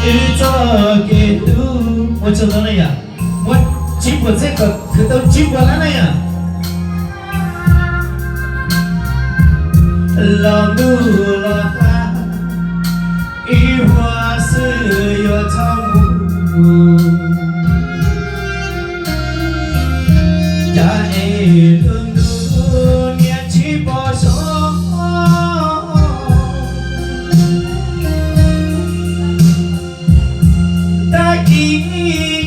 Wb txoj kev hlub, muab tsawg tau na yom, muab tsib puas txhiab kom khwv tau tsib puas lab na yom. Los ntuj los hlab, ib vuag xwb yuav txhob mus. Cas es lub ntuj niam tsis pom zoo, tag kis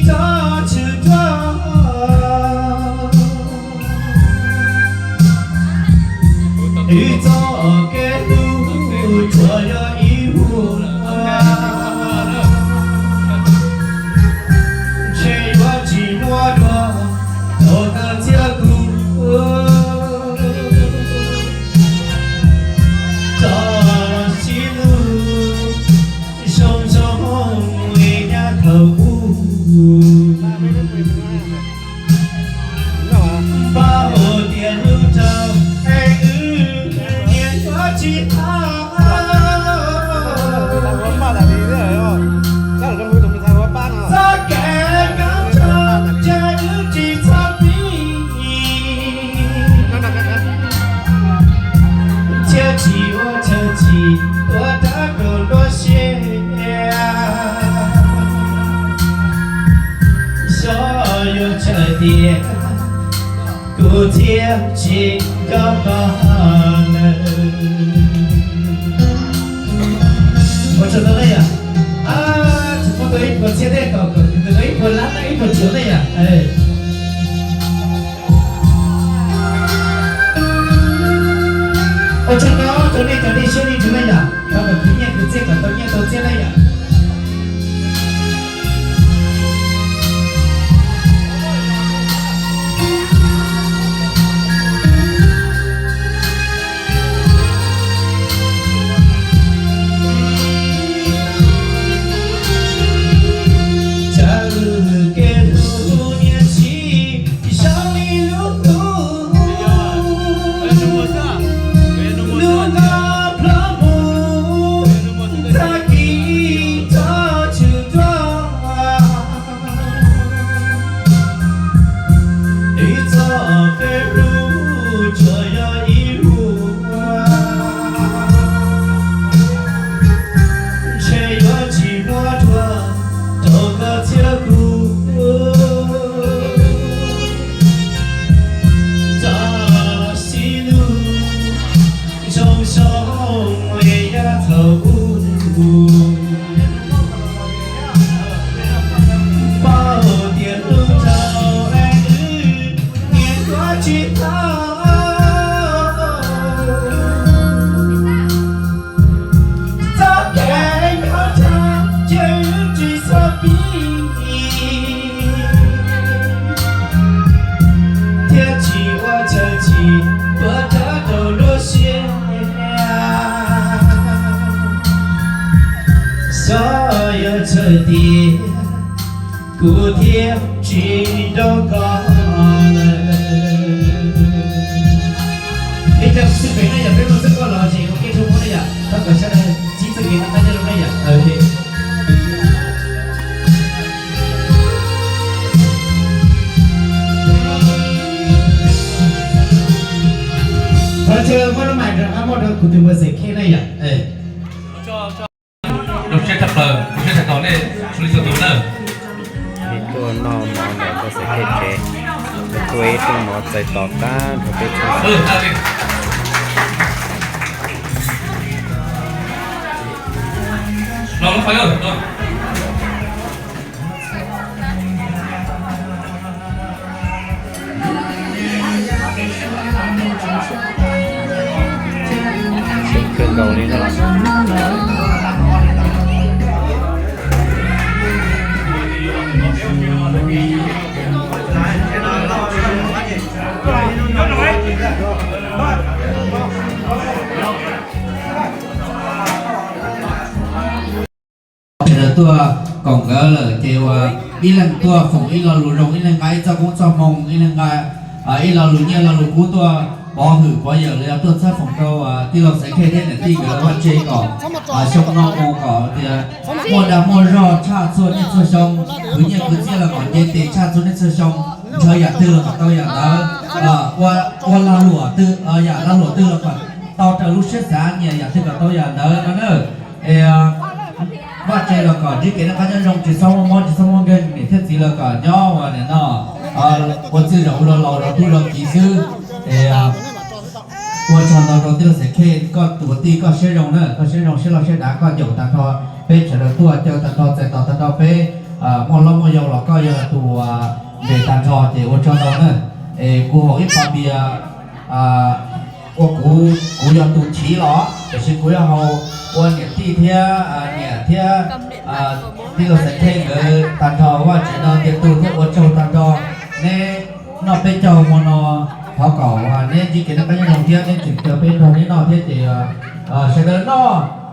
tso tshwm rog. Wb txoj kev hlub tsuas yog ib vuag, ntshe yuav tsis muaj dua rau koj thiab kuv. Tso los sib hlub zoo zoo li yav thaum ub. Paub tias hlub rau es wb niam yuav tsis tau. Txoj kev nyob nrog ces wb tsis txhob pib, thiaj tsis ua chaw tsis tuav rawv rau luag siab. Xyov yuav tsawg tiam kuv thiaj tsis nco koj lawm. Ua tsaug ntau na yom. Tsis muaj tau ib puas txhiab thiab, kom kom tau ib puas lab na, ib puas txhiab na yom. Ua tsaug ntau rau nej cov nej siab nej ntsws na yom, thov kom khwv nyiaj khwv txiaj kom tau nyiaj tau txiaj na yom. Tsawg kev hlub niam tsis zoo li lub ntuj, lub ntuj ploj mus, tag kis tso tshwm rog. Wb txoj kev hlub tsuas yog ib vuag, ntshe yuav tsis muaj dua rau koj thiab kuv. Tso los sib hlub zoo zoo li yav thaum ub. Paub tias hlub rau es wb niam yuav tsis tau. Txoj kev nyob nrog ces wb tsis txhob pib, thiaj tsis ua chaw tsis tuav rawv rau luag siab. Xyov yuav tsawg tiam kuv thiaj tsis nco koj lawm. Ib co xwb pem na yom, peb mloog xwb koj los tseem ua kev rau muab na yom, thov kom sawv daws ntsib txoj kev noj qab nyob zoo na yom. Thov caw muab lub mais rau qab muab rau kuv tus npawg Xeem Khej na yom. Zoo siab tshaj plaws, zoo siab tshaj tau nej txhua leej txhua tus na. Tuaj noj mov ntawm npawg Xeem Khej tsev, tuaj ib rooj mov txais tos qab nrog peb txhua tus. Kawg nkaus li na. Sawv daws tuaj koom nkawd lawm ces uas ib leeg tuaj foom ib lo lus zoo, ib leeg nqa ib txoj koob txoj hmoo, ib leeg nqa ib lo lus nyiaj lo lus kub tuaj Pov hwm pov yawm los yog tuaj txhab foom rau tij laug Xaiv Khej thiab niam tij nkawd vaj tse kom xyoo no mus kom tias muaj dag muaj zog tshaj txhua niaj txhua xyoo, khwv nyiaj khwv txiaj los kom nce tes tshaj txhua niaj txhua xyoo, ntshaw yam twg los kom tau yam ntawd, ua lag luam twg, yam lag luam twg los kom tau raws lub siab xav, nyiam yam twg kom tau yam ntawd no na. Es vaj tse los kom ntsib kev noj qab nyob zoo, tsis txhob muaj mob tsis txhob muaj nkeeg, niam thiab txiv los kom nyob ua niam no ua txwj zaum ua laus los tub los kiv xwb. Es ua tsaug ntau rau tij laug Xaiv Khej, koj tus tij koj siab zoo na, koj siab zoo siab loj siab dav, koj caum tag nrho peb sawv daws tuaj caw tag nrho txais tos tag nrho peb muaj hlob muaj yau los koj yog tus nres tag nrho ces ua tsaug ntau na. Es kuv haus ib pas npias ua kuv, kuv yog tus chiv los tiam sis kuv yuav haus ua niam tij thiab niam thiab tij laug Xaiv Khej nkawd tag nrho, Vaj Tswv no tiag tug thiab ua tsaug tag nrho neb noj peb caug hmo no. Thov kom neb ntsib kev noj qab nyob zoo thiab neb tseem caw peb nrog neb noj thiab ces sawv daws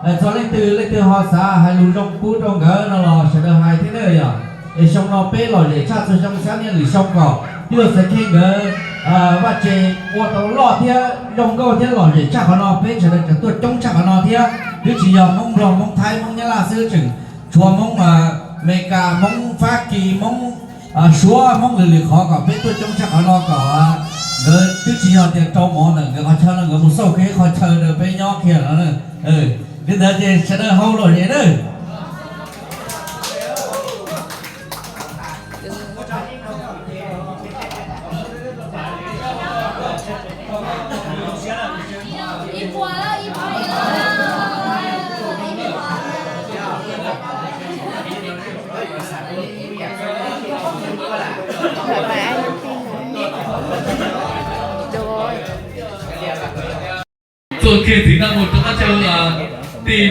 noj txog leej twg leej twg ho xav hais lus zoo pub rau nkawd no los sawv daws hais thiab na yom. Es xyoo no peb lom zem tshaj txhua xyoo, xav niaj lwm xyoo kom tij laug Xaiv Khej nkawd vaj tse ua tau loj thiab zoo nkauj thiab lom zem tshaj qhov no, peb sawv daws tseem tuaj coob tshaj qhov no thiab. Twb tsis yog Hmoob Nplog Hmoob Thaib Hmoob Nyab Laj xwb, tseem tshuav Hmoob Amelikas Hmoob Fab Kis Hmoob Suav Hmoob lwm lwm qhov kom peb tuaj coob tshaj qhov no kom nkawd twb tsis yog tias rau mov ntawm nkawd qhov chaw no, nkawd mus xauj kiag qhov chaw rau peb nyob kiag no. Li ntawd ces sawv daws haus lom zem na. Txuas kiag txiv ntawd mus rov qab caw tij,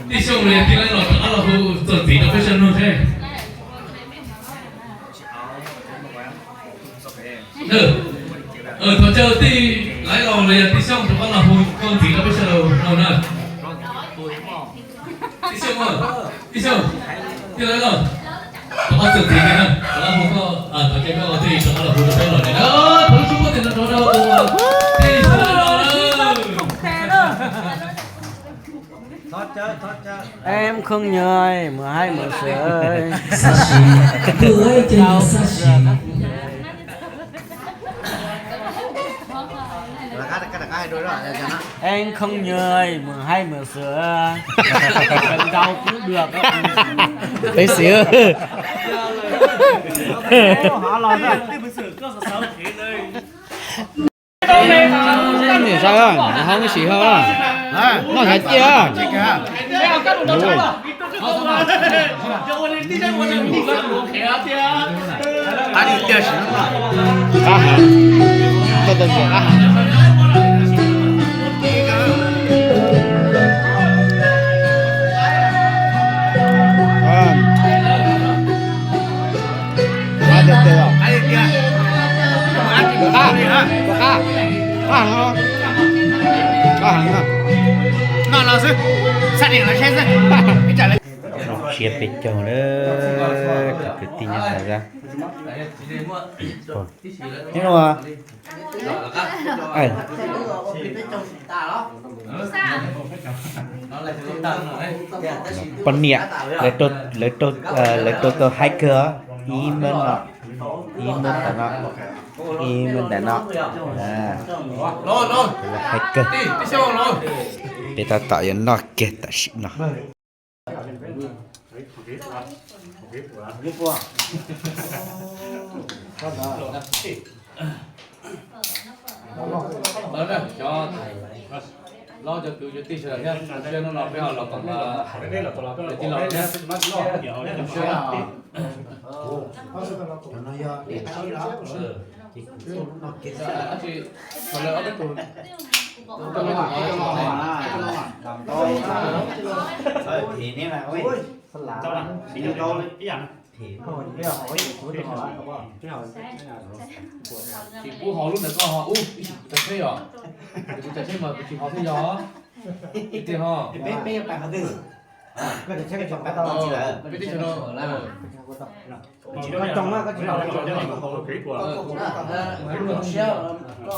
tij Xyooj los yog tij Laib los rov qab los hu txuas txiv rau peb sawv daws mloog seb. Thov caw tij Laib los los yog tij Xyooj rov qab los hu txuas txiv rau peb sawv daws mloog na. Tij Xyooj, tij Xyooj, tij Laib los, rov qab txuas txiv na, rov qab hu koj, thov caw koj tij rov qab los hu rau peb los na. Thov lub suab puab tes no rau tus tij Xyooj los na. Em không nhờ mười hai mười sửa. Xab sim, tus ơi, tus ơi, xab sim. Em không nhờ mười hai mười sửa. Cận đầu cũng được. Tí xíu. Niam sau, hoob ib sim hauj, noj xav ciaj. Qab heev. Qab heev. Qab, qab, qab heev, qab heev. Noj no xwb, xa deem los saib xwb. Zoo siab peb caug na, cov kwv tij nyob Hav Zaj. Poj niam, lawv rau, lawv rau tau haib kawg, ib mev no, ib mev ntawm no, ib mev ntawm no. Lawv haib kawg. Peb tab tom yuav noj kiag tam sim no. Cov hlob cov kwv cov tij sawv daws thiab, hnub no peb ho los koom, tij laug thiab, zoo siab na. Tsis pub haus lub ntawd koj ho ub, ib tsam kuv tsav tsheb yog, kuv tsav tsheb mas kuv tsis haus thiab yog. Tiag ho. Peb teb chaws no.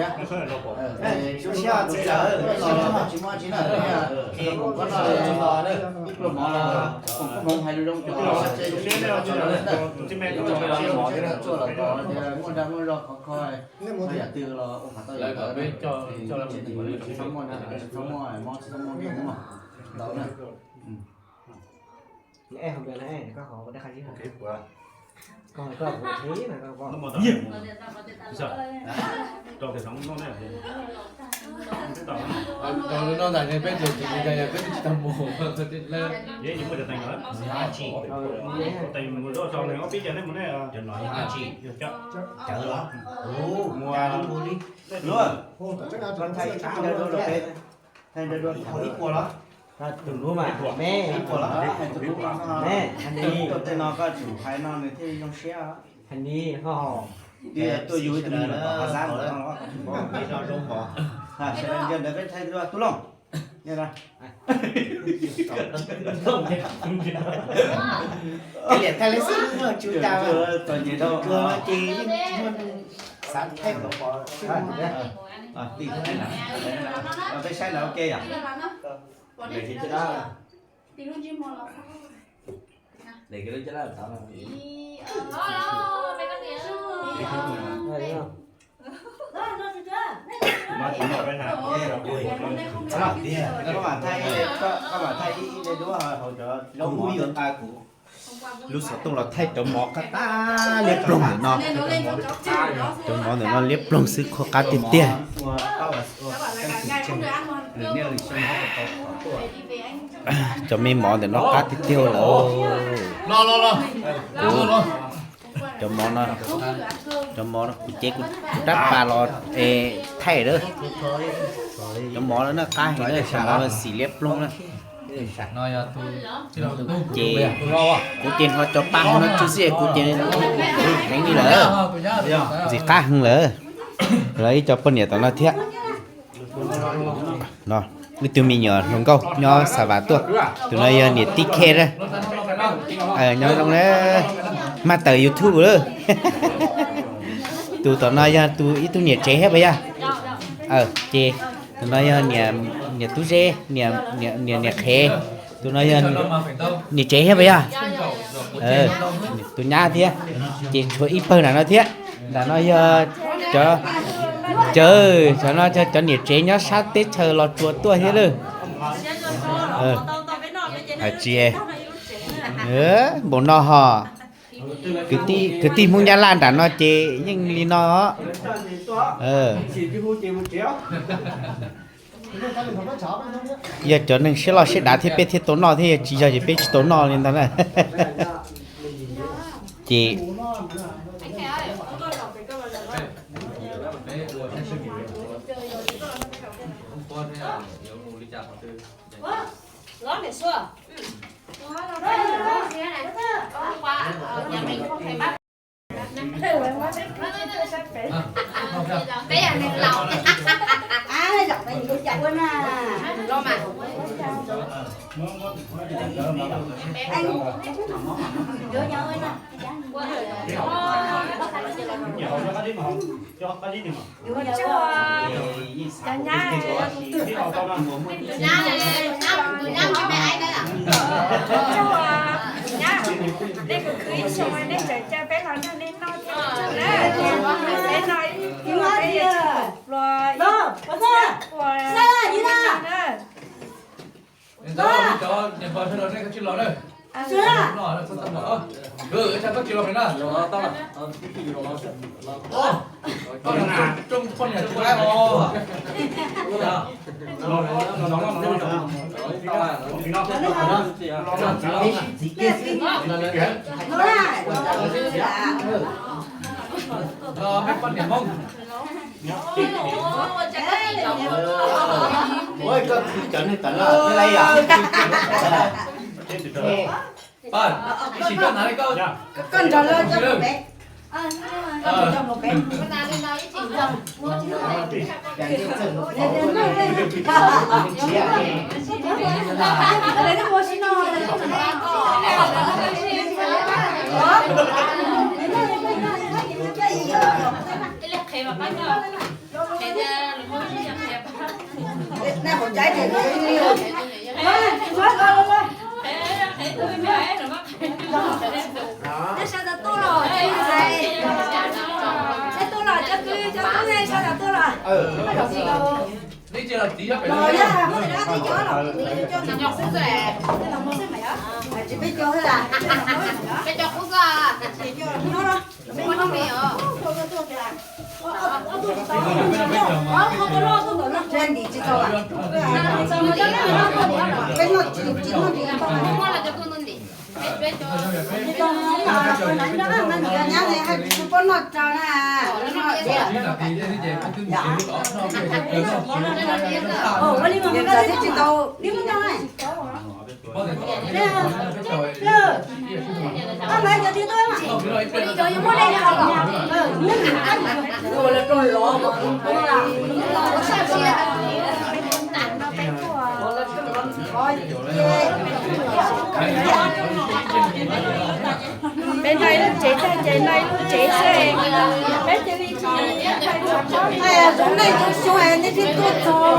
thiab. Zoo siab txiv ntxawm, tsis muaj tsis na, kuv koj no ib pluag mov los kuv kuj hmoov hais zoo zoo cov txuaj los muaj dag muaj zog khov kho, yam twg los ua qhov tau yam ntawd, tsis txhob muaj, tsis txhob muaj mob tsis txhob muaj nkeeg mog, ntau na. Luag, koj thaij ib puas los? Tus lub mas me, ib puas los? Me, hais li, tej no koj tsum hais no nws thiaj zoo siab. Hais li ho, tuaj yug ib tug me nyuam tom Hav Zab ntawd no los, sawv daws ntawd peb thaij tub Looj. Liam thaij li xwb, tsis tas, txom nyem rau ces yeej tsis muaj xav thaij pom. Peb saib ntawd ua ke yom. Koj mam thaij ib, koj mam thaij ib, ib daim duab hauv cov zaub mov. Lub xov tooj los thaij cov mov qab qab liab ploog ntawm no. Cov mov ntawm no liab ploog xwb, qab tiag tiag. Cov me mov ntawm no qab tiag tiag lawm. Kuv, cov mov no, cov mov no kuv cev kuv rab pas los es thaij lawm. Cov mov no qab heev na, cov mov no xim liab ploog na. Ces kuv ces nrho cov pa hauv no tsw xwb, kuv ces heev li lawm, ntxim qab heev lawm. Los ib co poj niam tom no thiab. No, ib tug me nyuam hluas nkauj nyob Xav Vas tuaj. Tus no yog niam tij Khej na. Nyob zoo na, mag tawm YouTube lawm. Tus tom no yog tus ib tug niam tsev thiab puas yog? Ces tus no yog niam tub Zeb, niam qhev. Tus no yog niam tsev thiab puas yog? Tus nyab thiab. Ces tshuav ib pawg nram no thiab. Nram no yog cov, cov, cov no cov niam tsev nyob sab teb chaws Los Tsuas tuaj thiab lawm. Hais tsis, npaum no ho. Kwv tij Hmoob Nyab Laj nram no ces yeej li no. Yog cov neeg siab loj siab dav thiab peb thiaj tau noj thiab, yog tsis yog ces peb tsis tau noj li ntag na. Ces Tus nyab, nej khwv khwv ib xyoos nej tseem caw peb los nrog nej noj thiab na. Peb noj ib pluag, peb yuav tsum pum pluag ib pluag na. Ua koj khwv cov neeg tom no thiab lauj yom? Pab, ib sim koj hnav li koj. Koj nrog lawv coj mus pem. Koj nrog coj mus pem. Sawv daws tuaj los, sawv daws tuaj los, cov kwv cov tij sawv daws tuaj los. Los yog muaj li dab twb cov los, tsis peb cov xwb las. Ntim tsis tau, peb noj tsis noj ntim. Nyab li hais tsis pub noj rau na. Ua li mas tsis tau. Peb noj ib lub tsev tag ces noj ib lub tsev xwb, peb cia li tsis. Tus neeg tus xyoo nej thiaj tuaj txog.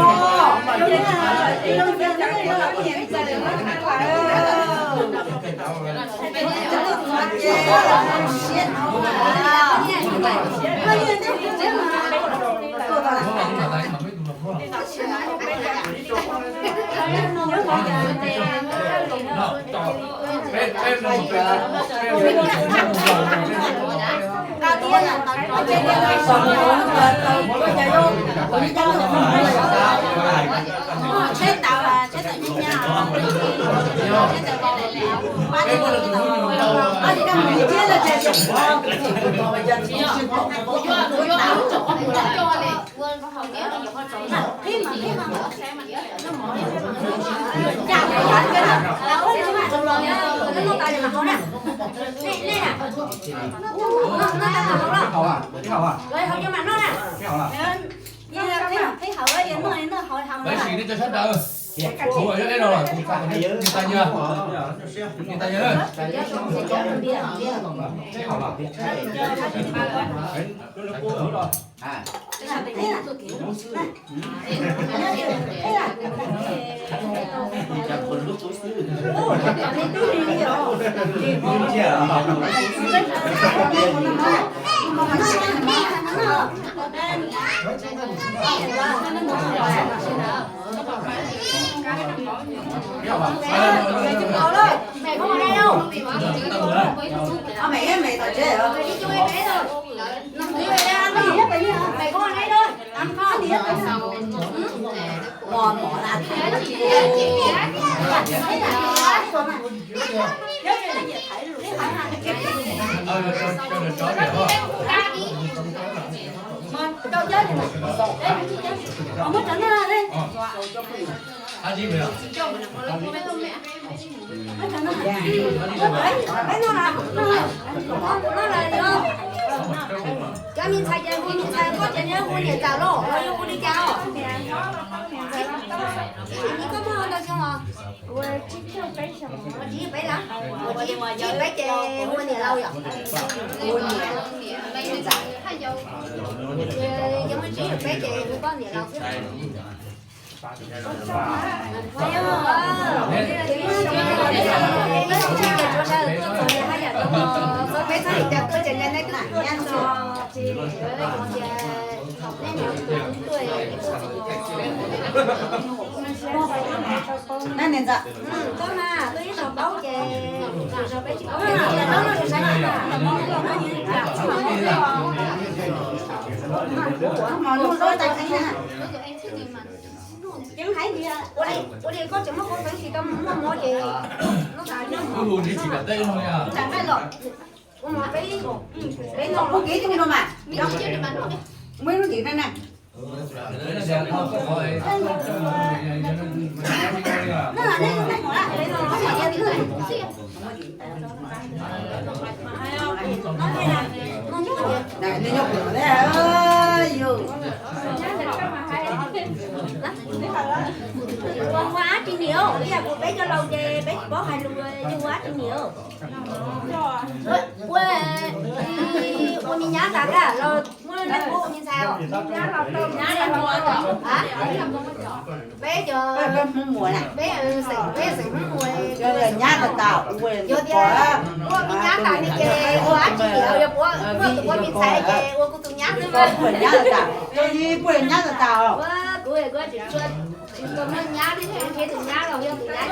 Cov me ntxhais ces hu me ntxhais, koj ces neb hu niam ntxawm los los yog hu li cas os? Koj muaj ntau xyoo os? Ua tsis yog peb xyoo, ua tsis yog peb lawm, ua tsis yog peb ces hu niam laus yom? Hu niam, ntxawm. Yog muaj tsis yog peb ces hu koj niam laus xwb. Neb niam ntxawm, ua li koj tseem muaj qhov txeev tsis tau muaj mov ces, peb no, peb no ua kev tus no mas, muaj ib lub ntim na na. Ua ua ab tsi niam, ib yam kuv peb cov laus ces peb tsis paub hais lus, yog ua ab tsi niam. Ua, ua me nyab tas los muaj leej ua me ntxhais os? Peb cov, peb xeem, peb xeem Hmoob ua, yog tias ua me nyab tas li ces ua ab tsi niam, yog puab muaj tus ua me ntxhais ces ua kuv tus nyab xwb mas. Ua kuv kuv tsis tshua, tsis tshua muaj nyab, tsis tshua muaj tus nyab los yog tus nyab,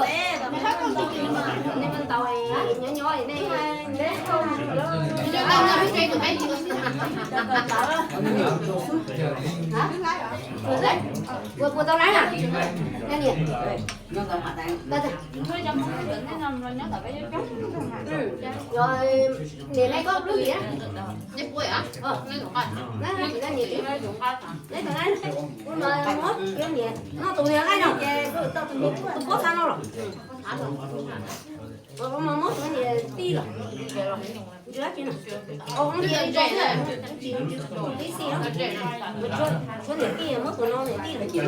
nej mus ntaus nyob nyob nej. Ua puas tau lab na? Niam, niam, tus niam noj tus niam nqaij no ces tus pob txha no los, muab tus niam tij los, ntsia dab tsi no, ntsia tib si, tshuav niam tij muab tus no niam tij los.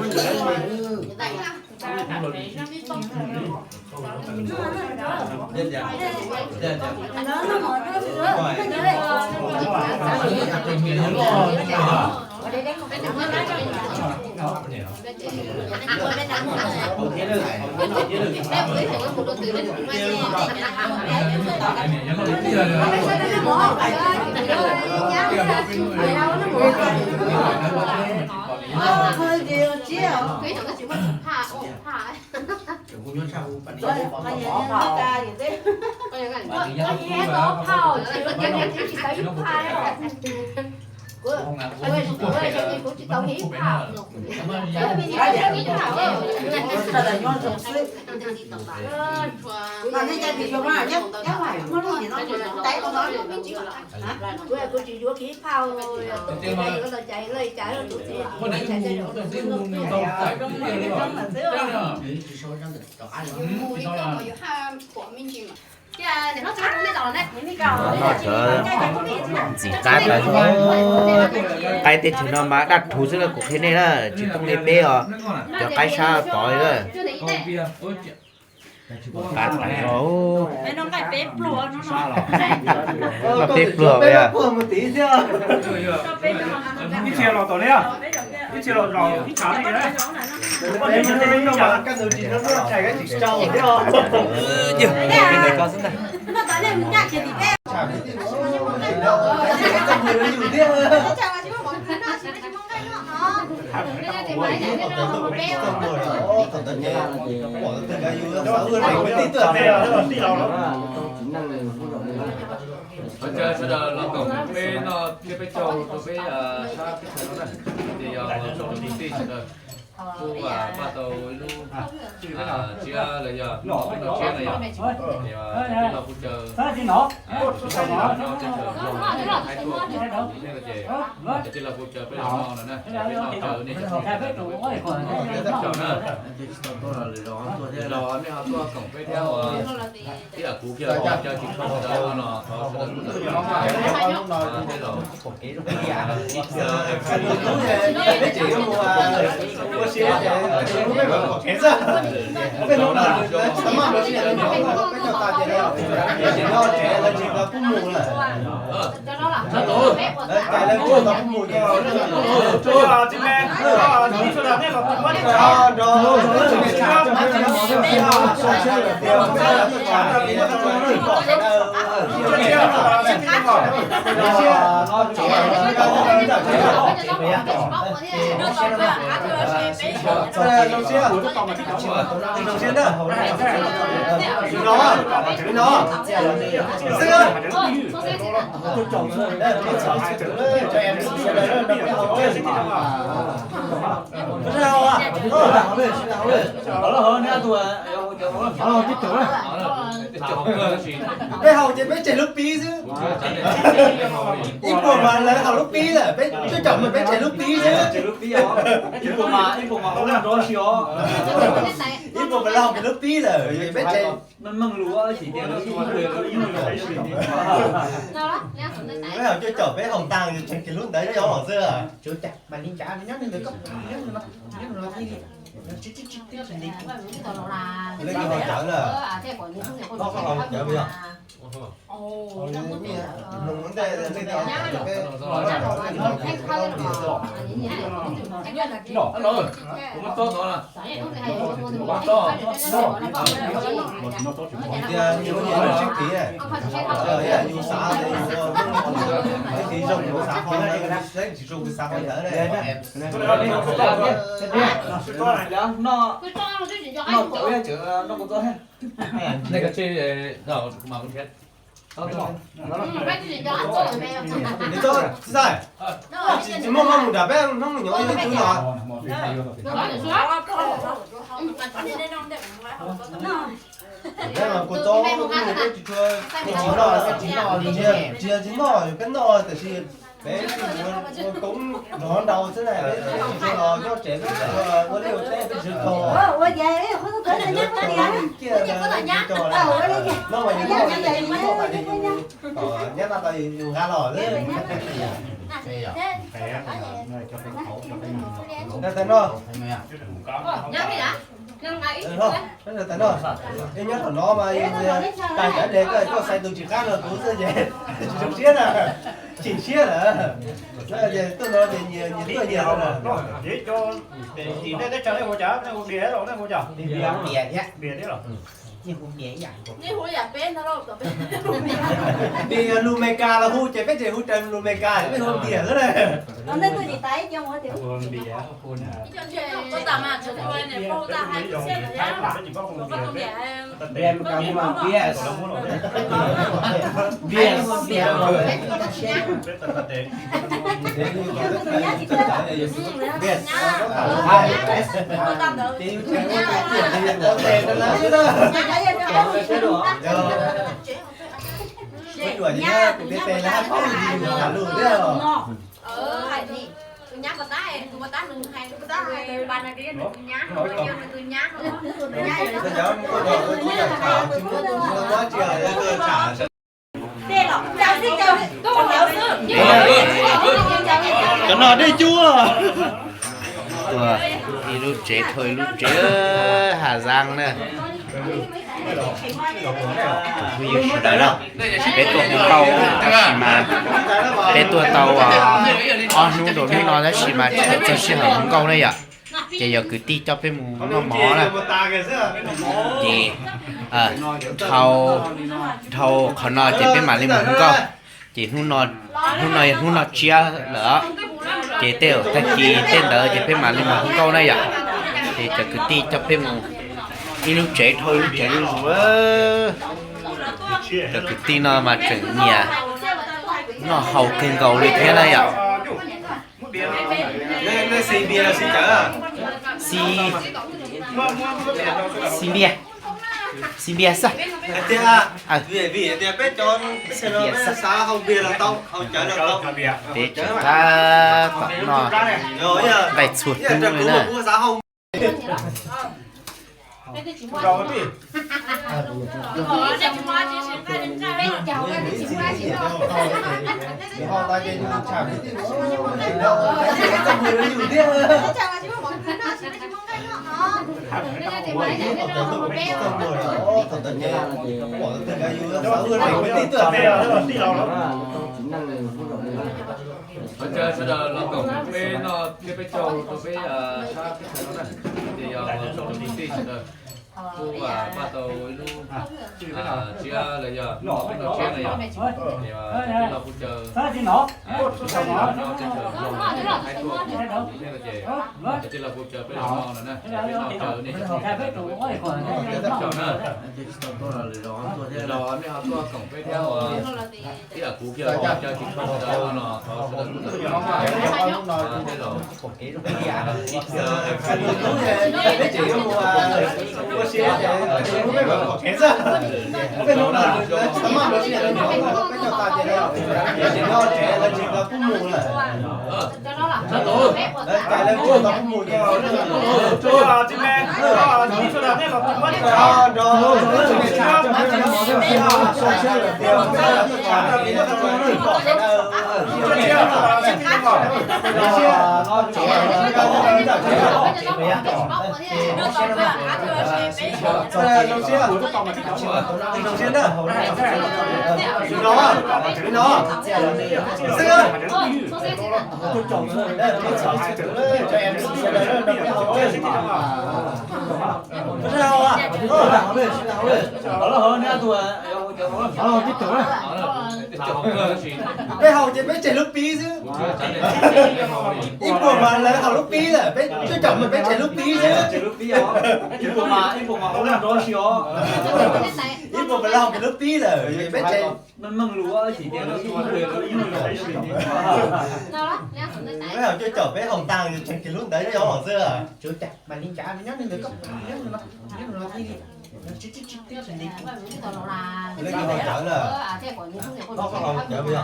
Kuv tsis yuav kiv phauj, kuv tau cai lawm cas tus txiv. Ntxim qab tas, qaib teb chaws no mas daj rhuv xwb na, kuv qhia nej na, tsis thooj li peb os, cov qaib sab tod li na. Qab tas zog. Noj peb pluag, peb pluag. Ib txhia los tom ne, ib txhia los zaum ib tshav ne. Ua tsaug sawv daws los koom peb noj thiab peb caug rau peb sab teb chaws no na. Ces yog tsoom kwv tij sawv daws kuj pab tau ib lub tsiab los yog lub no tsiab no yog, ces peb los kuj caw, no teb chaws Nplog no, Thaib tuaj, ces cov tij laug kuj caw peb los noj no na, peb noj caw nej cov tij laug no, peb noj teb chaws na. Los nej ho tuaj koom peb thiab uas ib yam kuv kiag los caw tsis tshua sawv daws no, thov sawv daws kuj tau caw peb los. Peb haus ces peb tseg lub pib xwb. Ib puas mas lawv haus lub pib lawm, peb coj caum mas peb tseg lub pib xwb. Ib puas mas lawv haus lub pib lawm, peb tseg. Peb haus coj caum peb haus tag tseg kiag lub ntawd nyob xwb. Leej twg haus cawv na? Koj haus cawv yog? Tias yus yus sib kis, yus xav, yus kis zoo yus xav qhov ntawd, tsis zoo yus xav qhov ntawd. Tsis muaj mob mus nram peb hnub me nyuam yus tus no. Peb mas kua txob, peb tsis tshua, tsis noj, peb noj tiam sis peb ua koob nrov nrau xwb na, peb tsis tshua los nyob tsev, peb tsis tshua ua liaj ua teb, peb tsis tshua tog. Noj mas yus noj, nyab noj tau yus nqa los xwb. Tais no, tais no, nyob thaum no mas yus tag cov leg koj, koj xaiv tus tsis qab rau kuv xwb ces tsis zoo siab na, chim siab lawm. Ces tuaj no ces nyias tuaj nyias lawm. Tim nej teb chaws nej hu cas, nej hu Npias los nej hu cas? Npias thiab. Nej hu yam peb ntag lauj. Npias yog lus Meskas los hu ces peb tseem hu raws lus Meskas, peb hu Npias xwb na. Cov no dej cub. Tuaj ib lub tsev dhau ib lub tsev, Hà Giang na. Peb tuaj hu nkauj tab sis mas peb tuaj tau ob hnub rau hnub no tab sis mas tsis tau txog sij hawm hu nkauj na yom. Ces yog kwv tij coj peb mus noj mov na. Ces dhau, dhau qhov no ces peb mam li mus hu nkauj. Ces hnub no, hnub no yog hnub no tsiab lawm, ces tej zaum tag kis tej ntawd ces peb mam li mus hu nkauj na yom. Ces cov kwv tij coj peb mus ib lub tsev dhau ib lub tsev zuj zus. Cov kwv tij no mas tseem nyiam noj haus kawg nkaus li thiab na yom. Xib, xib npias, xib npias xwb. Peb tseem tab tom noj nqaij txhua hnub li na. Ua tsaug sawv daws los koom peb noj thiab peb caug rau peb sab teb chaws no na. Ces yog tsoom kwv tij sawv daws kuj paj tau ib lub tsiab los yog peb noj tsiab no yog, ces peb los kuj caw teb chaws Nplog thiab Thaib tuaj, ces cov tij laug kuj caw peb los no no na, peb noj caw nej cov tij laug na. Los nej ho tuaj koom peb thiab uas ib yam kuv kiag caw tsis tshua sawv daws los thov sawv daws kuj tawm los. Peb haus ces peb tseg lub pib xwb. Ib puas mas lawv haus lub pib lawm, peb coj caum mas peb tseg lub pib xwb. Ib puas mas lawv haus lub pib lawm, peb tseg. Peb haus coj caum peb haus tag tseg kiag lub ntawd nyob hauv xwb. Lawv haus cawv lawm.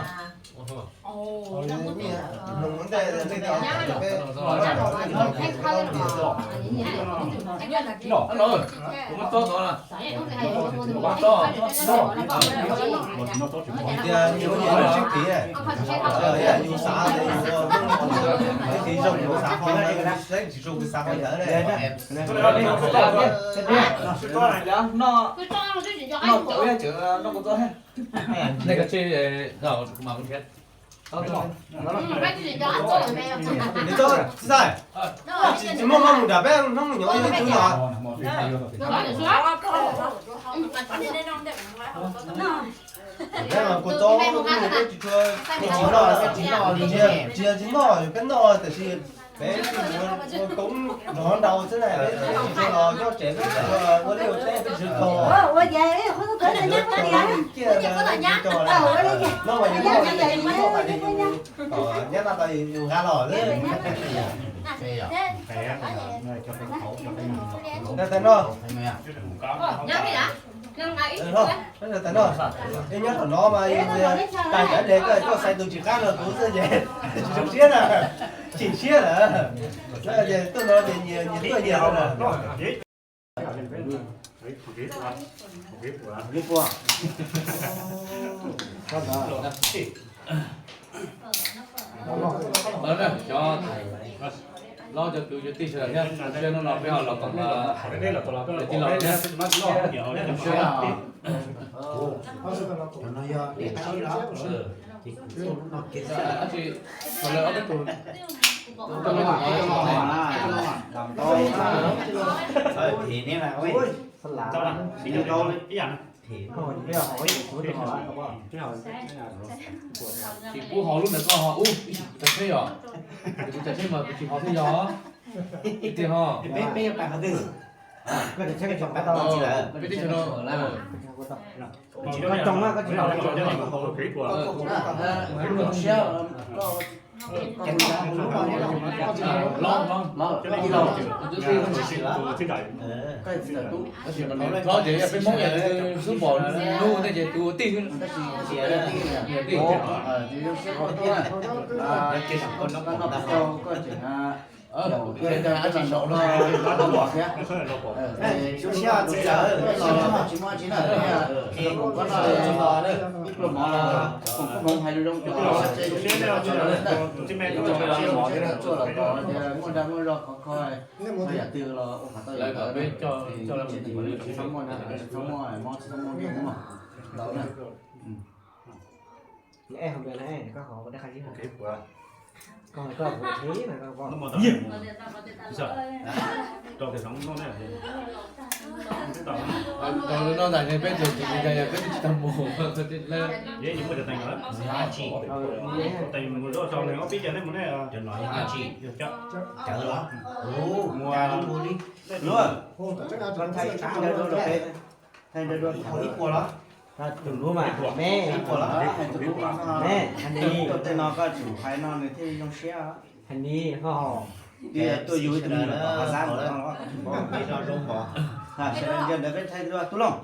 Tias yus yus sib kis, yus xav, yus kis zoo yus xav qhov ntawd, tsis zoo yus xav qhov ntawd. Tsis muaj mob mus nram peb hnub nyob ib tug los. Peb mas kua txob, peb tsis noj, tsis noj, tsis noj, yus peb noj tab sis peb ua koob nrov nrau xwb na, peb tsis tshua los nyob tsev, peb tsis tshua ua liaj ua teb, peb tsis tshua tog. Noj mas yus noj, nyab noj tau yus nqa los xwb. Tais no, tais no, nyob thaum no mas yus tais cov dej koj, koj xaiv tus tsis qab rau kuv xwb ces tsis zoo siab na, chim siab lawm. Tuaj no ces nyias tuaj nyias na. Cov laus cov kwv cov tij sawv daws thiab, hnub no peb ho los koom tij laug thiab. Tab sis lawv ob peb tus Tsis pub haus lub ntawd koj ho ub, ib tsam kuv tsav tsheb yog, kuv tsav tsheb mas kuv tsis haus thiab yog. Tiag ho. Peb teb chaws no. Tab sis mas nws hlob ces yog peb Hmoob xub pom nug nej ces tus ua tij xwb. Tij. Tsis muaj tsi na, pluag mov los koom kuj hmoov hais lus zoo cov tse tsuaj los tom tias muaj dag muaj zog khov kho, yam twg los ua qhov tau yam ntawd. Tsis txhob muaj na, tsis txhob muaj mob, tsis txhob muaj nkeeg ntau na. Tau no ntawm peb tug tsis tau mus. Tus lub mas me, me, hais li, tuaj tej no koj tsum hais no nws thiaj zoo siab. Hais li ho, tuaj yug ib tug me nyuam tom qab xab ntawd no los zoo pom. Sawv daws ntsia ntawd peb thaij dua tub Looj.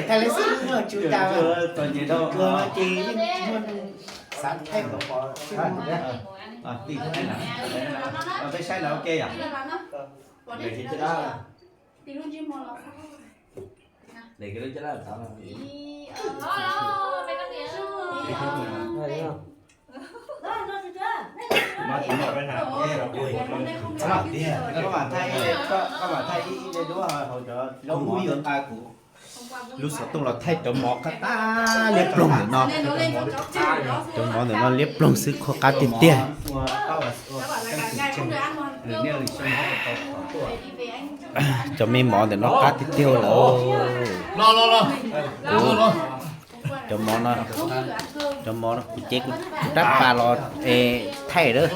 Thaij li xwb txom nyem rau ces yeej muaj xav thaij pom pom xwb. Peb saib lawv ua ke yom. Koj mam thaij ib, koj mam thaij ib, ib le duab hauv cov zaub mov. Lub xov tooj los thaij cov mov qab qab liab ploog ntawm no. Cov mov ntawm no liab ploog xwb, qhuav qab tiag tiag. Cov me mov ntawm no qab tiag tiag lawm. Cov mov no, cov mov no kuv cev kuv rab pas los thaij lawm.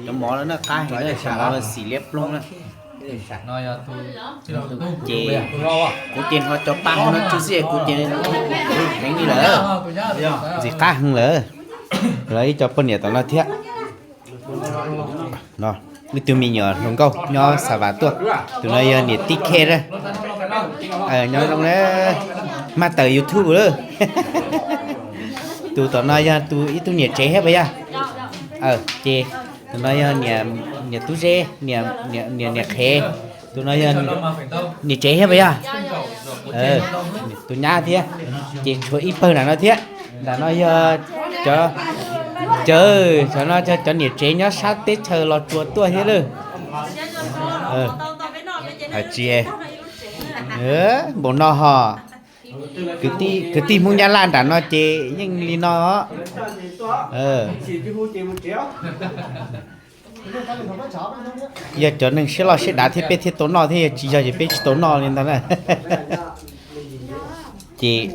Cov mov no qab heev na, cov mov no xim liab ploog na. Ces kuv ces hnov cov pa hauv no tsuj xwb es kuv ces heev li lawm, ntxim qab heev lawm. Los ib co poj niam tom no thiab. No, ib tug me nyuam hluas nkauj nyob Xav Vas tuaj, tus no yog niam tij Khe na. Nyob zoo na, mag tawm YouTube lawm. Tus tom no yog tus ib tug niam tsev thiab puas yog? Ces tus no yog niam tub Zeb, niam qhev. Tus no yog niam tsev thiab puas yog? Tus nyab thiab. Ces tshuav ib pawg nram no thiab. Nram no yog cov, cov, cov no yog cov niam tsev nyob sab teb chaws Los Tsuas tuaj thiab lawm. Hais tsis, npaum no ho. Kwv tij Hmoob Nyab Laj nram no ces yeej li no. Yog cov neeg siab loj siab dav thiab peb thiaj tau noj thiab, yog tsis yog ces peb tsis tau noj li ntag na. Ces